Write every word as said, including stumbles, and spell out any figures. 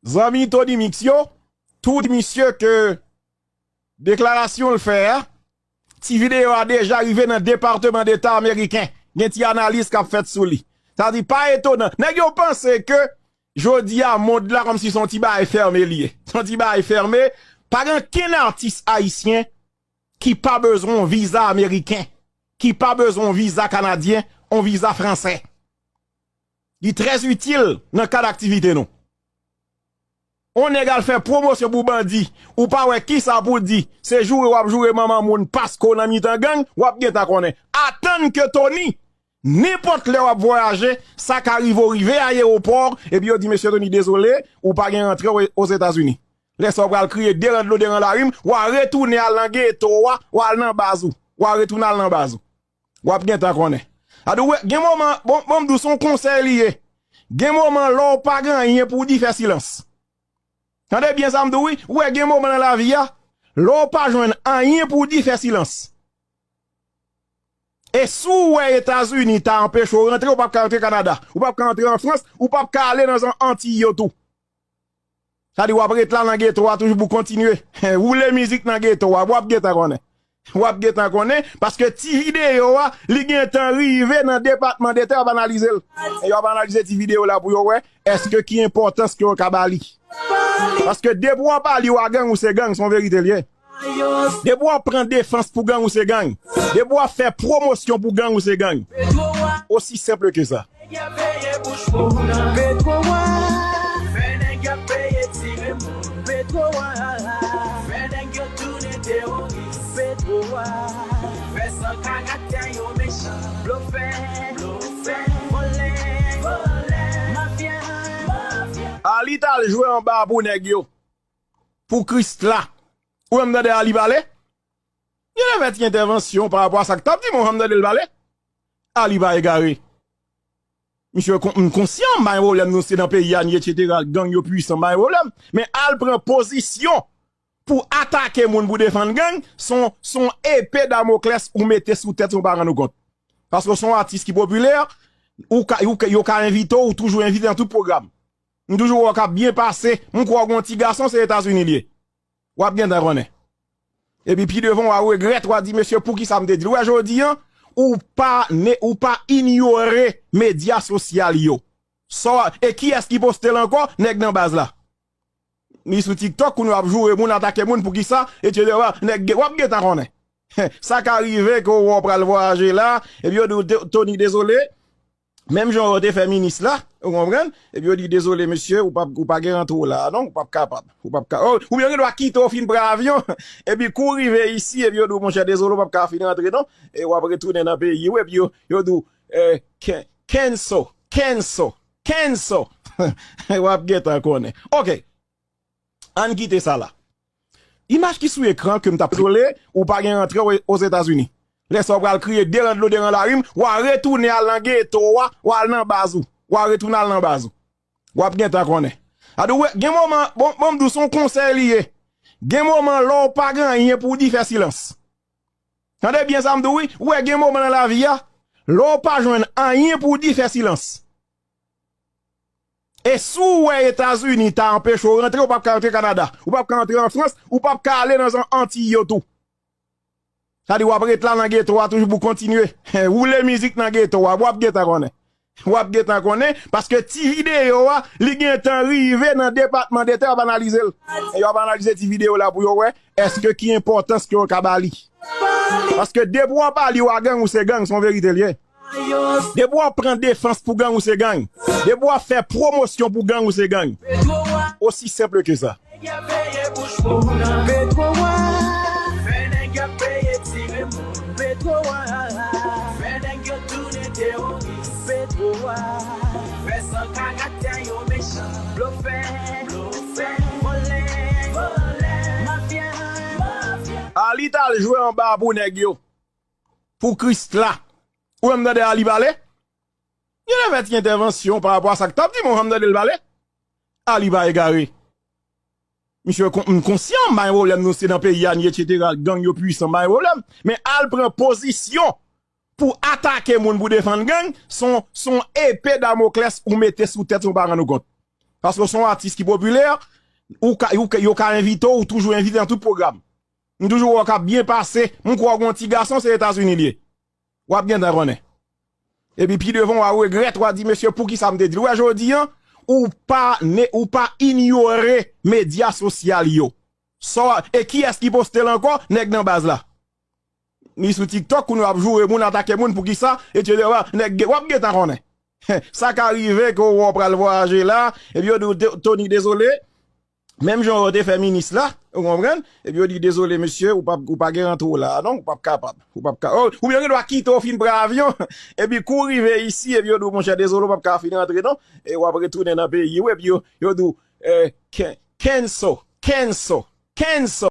Zanmi Tony Mix yo, tout misye ke deklarasyon l fè a, ti videyo a deja rive nan Depatman Deta ameriken. Gen ti analiz k ap fèt sou li. Sa di pa etonan. Nèg yo panse ke jodi a mond la kòmsi se yon ti bagay fèmen li ye. Se yon ti bagay fèmen. Pa gen kenn atis ayisyen ki pa bezwen yon viza ameriken, ki pa bezwen yon viza kanadyen, yon viza fransè. Li trè itil nan kad aktivite nou. On nèg al fè pwomosyon pou bandi, ou pa wè kisa pou di, se joure w ap joure manman moun paske w nan mitan gang, w ap gentan konnen. Atann ke Tony, nenpòt lè w ap vwayaje, sa ka rive w rive ayewopò, epi yo di, mesye Tony, dezole, ou pa gen rantre o- Ozetazini. Lè sa w pral kriye deran dlo deran larim, w a retounen al nan geto a, w al nan baz ou. W a retounen al nan baz ou. W ap gentan konnen. Adi w wè, gen moman, bon, bon, m di w se yon konsèy li ye. Gen moman lè w pa gen anyen pou w di, fè silans. Tande byen sa m di w wi, ou wè gen moman nan lavi a, lè w pa jwenn anyen pou w di, fè silans. E si w wè Etazini ta anpeche w rantre, ou p ap ka rantre Kanada, ou p ap ka rantre an Frans, ou p ap ka ale nan zòn Antiy yo tou. Sa di w ap ret la nan geto a toujou pou kontinye woule mizik nan geto a, w ap gentan konnen. W ap gentan konnen, paske ti videyo a, li gentan rive nan Depatman Deta, y ap analize l. E y ap analize ti videyo la pou yo wè, èske ki enpòtans ke yo ka ba li. Paske depi w ap ali w a gang, ou se gang, se yon verite l ye. Depi w ap pran defans pou gang, ou se gang. Depi w ap fè pwomosyon pou gang, ou se gang. Osi senp ke sa. Petwo a. Fè nèg yo peye tire moun. Petwo a. Fè nèg yo tounen teworis. Petwo a. Fè san karaktè yo mechan. Blofè. Blofè. Vòlè. Vòlè. Mafya. Mafya. Ali t al jwe anba pou nèg yo. Pou Krisla. Ou menm tande Ali pale? Li te fè ti entèvansyon pa rapò a sa k t ap di, men ou janm tande l pale? Ali pa egare. Misye kon- m konsyan, m pa gen pwoblèm, nou se nan peyi a, ni etsetera, gang yo pwisan, m pa gen pwoblèm. Men al pran pozisyon pou atake moun, pou defann gang, se yon, se yon epe Damoklès ou mete sou tèt ou pa rann ou kont. Paske w se yon atis ki popilè, ou ka, ou ka, yo ka envite w, ou toujou envite nan tout pwogram. M toujou wè w k ap byen pase, m kwè w gen yon ti gason, se Etazini l ye. W ap gentan konnen. Epi pi devan, w a regrèt, w a di, mesye, poukisa m te di l? Ou wè jodi a, ou pa ne, ou pa inyore medya sosyal yo. Sa w a, e kiyès ki poste l ankò? Nèg nan baz la. Li sou TikTok, kounye a w ap joure moun, atake moun, poukisa, etsetera. Nèg, w ap gentan konnen. Sa ka rive ke w pral vwayaje la, epi yo di w, Tony, dezole. Menm jan yo te fè minis la, ou konprann? Epi yo di, dezole, mesye, ou pa, ou pa gen rantre w la, non, ou p ap kapab. Ou p ap ka, oh, oubyen yo gen dwa kite w fin pran avyon, epi kou w rive isi, epi yo di w, monchè, dezole, ou p ap ka fin rantre, non. E w ap retounen nan peyi w, epi yo, yo di w, eh, can- cancel, cancel, cancel. W ap gentan konnen. Ok. Ann kite sa la. Imaj ki sou ekran ke m t ap dezole, ou pa gen rantre o- Ozetazini. Lè sa w pral kriye deran dlo deran larim, w a retounen al nan geto a, w al nan baz ou. W a retounen al nan baz ou. W ap gentan konnen. Adi w wè, gen moman, bon, bon, m di w se yon konsèy li ye. Gen moman lè w pa gen anyen pou w di, fè silans. Tande byen sa m di w wi, ou wè gen moman nan lavi a, lè w pa jwenn anyen pou w di, fè silans. E si w wè Etazini ta anpeche w rantre, ou p ap ka rantre Kanada, ou p ap ka rantre an Frans, ou p ap ka ale nan zòn Antiy yo tou. Sa di w ap ret la nan geto a toujou pou kontinye woule mizik nan geto a, w ap gentan konnen. W ap gentan konnen, paske ti videyo a, li gentan rive nan Depatman Deta, y ap analize l. E y ap analize ti videyo la pou yo wè, èske ki enpòtans ke yo ka ba li. Paske depi w ap ali w a gang, ou se gang, se yon verite l ye. Depi w ap pran defans pou gang, ou se gang. Depi w ap fè pwomosyon pou gang, ou se gang. Osi senp ke sa. Petwo a. Fè nèg yo peye tire moun. Petwo a. Fè nèg yo tounen teworis. Petwo a. Fè san karaktè yo mechan. Blofè. Blofè. Vòlè. Vòlè. Mafya. Mafya. Ali t al jwe anba pou nèg yo. Pou Krisla. Ou menm tande Ali pale? Yo te fè ti entèvansyon pa rapò a sa k t ap di, men ou janm tande l pale? Ali pa egare. Misye kon- m konsyan, m pa gen pwoblèm, nou se nan peyi a, ni etsetera, gang yo pwisan, m pa gen pwoblèm. Men al pran pozisyon pou atake moun, pou defann gang, se yon, se yon epe Damoklès ou mete sou tèt ou pa rann ou kont. Paske w se yon atis ki popilè, ou ka, ou ka, yo ka envite w, ou toujou envite nan tout pwogram. M toujou wè w k ap byen pase, m kwè w gen yon ti gason, se Etazini l ye. W ap gentan konnen. Epi pi devan, w a regrèt, w a di, "Mesye, poukisa m te di l?" Ou wè, jodi an, ou pa, ne, ou pa inyore medya sosyal yo. Sa w, e kiyès ki poste l ankò? Nèg nan baz la. Li sou TikTok, kounye a ap joure moun, atake moun, poukisa, etsetera. Nèg, w ap gentan konnen. Sa ka rive ke w pral vwayaje la, epi yo di w, "Tony, dezole." Menm jan yo te fè minis la, ou konprann? Epi yo di, "Dezole, mesye, ou pa, ou pa gen rantre w la, non, ou p ap kapab. Ou p ap ka, oh, oubyen yo gen dwa kite w fin pran avyon, epi kou w rive isi, epi yo di w, 'Monchè, dezole, ou p ap ka fin rantre, non.' E w ap retounen nan peyi w, epi yo, yo di w, eh, can-, cancel, cancel, cancel."